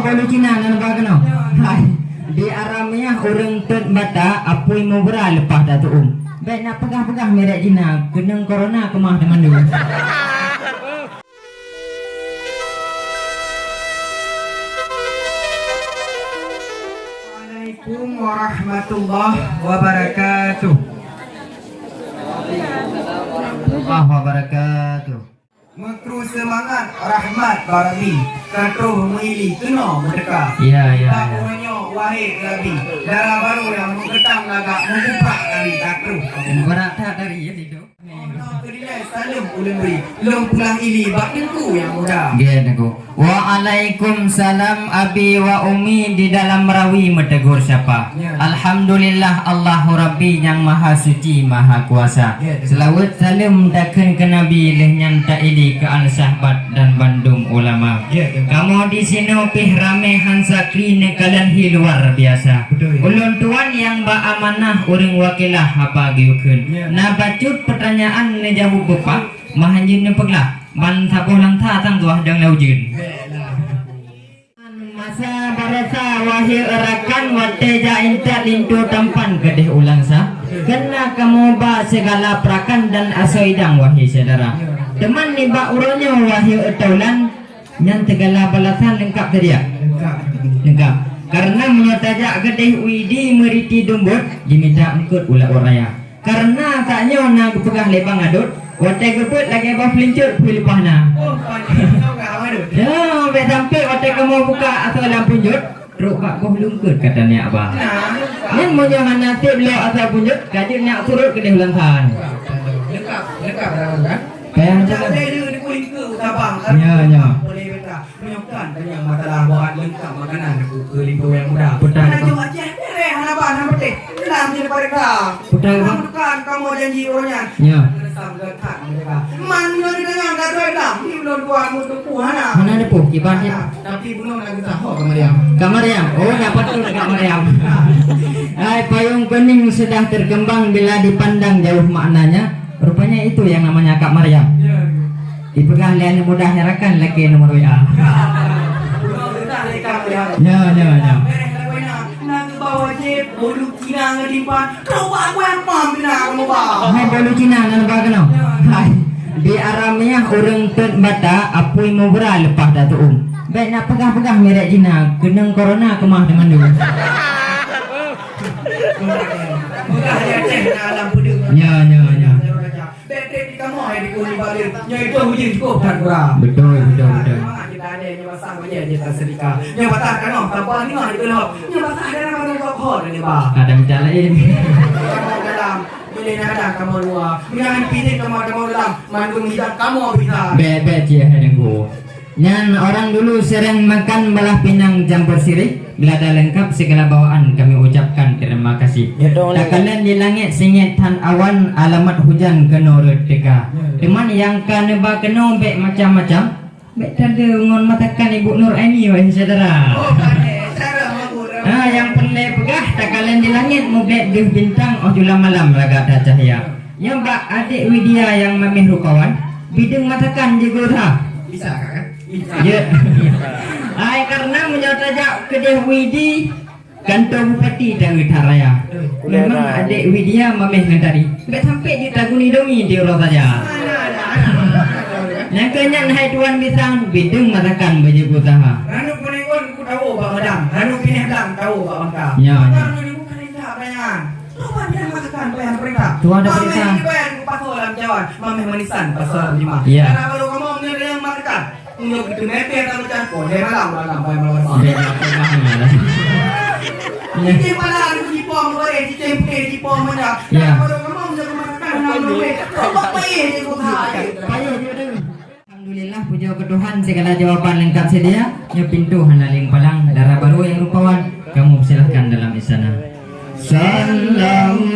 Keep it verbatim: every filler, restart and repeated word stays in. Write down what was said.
Polu Cina nan ba keunoe. Hai, di Aramiah ureuëng tot bata apui mubra leupah tatu'um. Bék nak peugah-peugah mirek Cina, keunong corona keumah teuma dulu. Assalamualaikum warahmatullahi wabarakatuh. Warahmatullahi wabarakatuh. Meukru seumangat rahmat barabi, ka troh meuili keunoe meuteuka. Ya, ya, ya. Bak uroe nyoe, wahé Nabi, dara barô nyang meukeutang lagak meuguprak dari ka troh. Berat that dari ya situ. Saleuem ulôn bri, lôn pulang ili bak teungku nyang muda. Gét aku. Waalaikumsalam abi wa umi di dalam rawi meutegur sapa. Ya. Alhamdulillah Allahu Rabbi nyang maha suci maha kuasa. Ya, betul. Selawat saleuem takheun keu Nabi lheueh nyan taili keu al sahbat dan bandum ulama. Ya, betul. Kamoe di sinoe pih ramé han sakri neukalon hi luar biasa. Betul, ya. Ulôn tuan nyang ba amanah ureuëng wakilah haba geuyue kheun. Ya. Na bacut peutanyaan neujaweueb beupah, meuhan jeuet neupeuglah. Ban saboh lam that sang tuah dang lau jeuet. Masa barosa wahé rakan watée jak intat linto tampan keudeh ulang sa. Keunan kamoe ba sigala peurakan dan asoe idang wahé syedara. Teuma nibak uroe nyoe wahé taulan nyan teugala balasan leungkab teudiak. Leungkab. Karena meunyoe tajak keudeh u Idi meuriti dumbot jimita eungkot ulat raya. Karena tanyoe na geupeugah lé Bang Adot, watée geubeuet lagée boh peulincot pih leupah na. Oh, pandai. Ya, bék sampai watée kamoe buka asoe lam punjot, trok bak boh lungkot kata niyak ba. Nah. Nyan meunyoe hana sép lok asoe punjot, ka jeuet niyak surot keudeh ulang san. Leungkab, leungkab dah kan? Payah jalan. Jadi di kulit ke utabang. Ya, ya. Boleh beta. Meunyoe kan tanyong masalah bawaan leungkab makanan keu, keu linto nyang muda. Betul, betul. Tanyoe Aceh bereh hana ban hana peuteh. Tenang je daripada ka. Betul, betul. Kan kamoe janji uroe nyan. Ya. Meunyoe dekat mereka. Man meunyoe ditanyong dak soe dah. Ni belum dua minggu teupeu hana. Hana teupeu, kiban dia. Tapi belum lagi tahu ke Mariam. Kak Mariam. Oh, dapat tu Kak Mariam. Hai, payung kuning sudah terkembang bila dipandang jauh maknanya. Rupanya itu yang namanya Kak Mariam. Ya. Dipeugah lé aneuk muda nyang rakan lakée nomor W A. Ya, ya, ya. Hai, bolu Cina nan ba keunoe. Hai, di Aramiah ureuëng tot bata apui mubra leupah tatu'um. Bék nak peugah-peugah mirek Cina, keunong corona keumah teuma dulu. Peugah di Aceh na alam peudeueng. Ya, ya, ya. Bèk trép di kamoe hai dikui bak lé. Nyoe itu ujeuen cukup that gura. Betul, betul, betul. Semangat kita ada, nyoe basah bajèe jeuet taseudika. Nyoe basah kanoh saban nyoe di keulok. Nyoe basah dalam kanoh kok hot ni ba. Ada minta lain. Kamoe dalam, bila ada kamoe luar. Bila han pidin kamoe, kamoe dalam. Mandum hidang kamoe bisa. Bèk, bèk cit hai Teungku. Nyan orang dulu sering makan belah pinang campur sirih, bila dah lengkap segala bawaan kami ucapkan terima kasih. Betul. Takalon di langit singét that awan alamat hujan keunoe rhot teuka. Ya. Teuma nyang ka neuba keunoe bèk macam-macam, bèk tanda ngon masakan Ibu Nur Aini wahai syedara. Oh, pandai. Cara mabur. Ha, nyang peureulèe peugah takalon di langit mubèk deuh bintang óh jula malam lagak that cahya. Nyoe bak adék Widya nyang mamèh rupawan, bideueng masakan jeuet geuha. Bisa, Kak, kan? Bisa. Ya. Ai, karena meunyoe tajak keudeh Widi, kantor bupati taeu that raya. Memang adék Widya mamèh ngon tari. Bèk sampai jeuet taguni domi di uroe saja. Nyang keu nyan hai tuan bisan, bideueng masakan bajeuet geuha. Ranub Peuneukon ku tawoe bak Meudang, ranub Pinéh Blang tawoe bak Bangka. Ya, ya. Bang, ni bukan indak bayan. Tuan ada perintah. Tuan ada perintah. Mamèh dibayar ku pasoe lam cawan, mamèh meunisan pasoe lam jima. Ya. Dara barô kamoe meunyoe nyang meutekan. Meunyoe geuteumé pih lam cawan, oh, deh malam, malam, malam, malam. Deh malam, malam. Ya. Cicém pala, cicém pom, goreng, cicém putih, cicém pom, manja. Ya. Dara barô kamoe meunyoe meutekan, enam puluh. Coba payah je, coba aja. Payah je, deh. Alhamdulillah, pujoe keu Tuhan, segala jawaban lengkap sedia. Nyoe pintoe hana lé palang, dara barô nyang rupawan, kamoe silahkan dalam istana. Sallallahu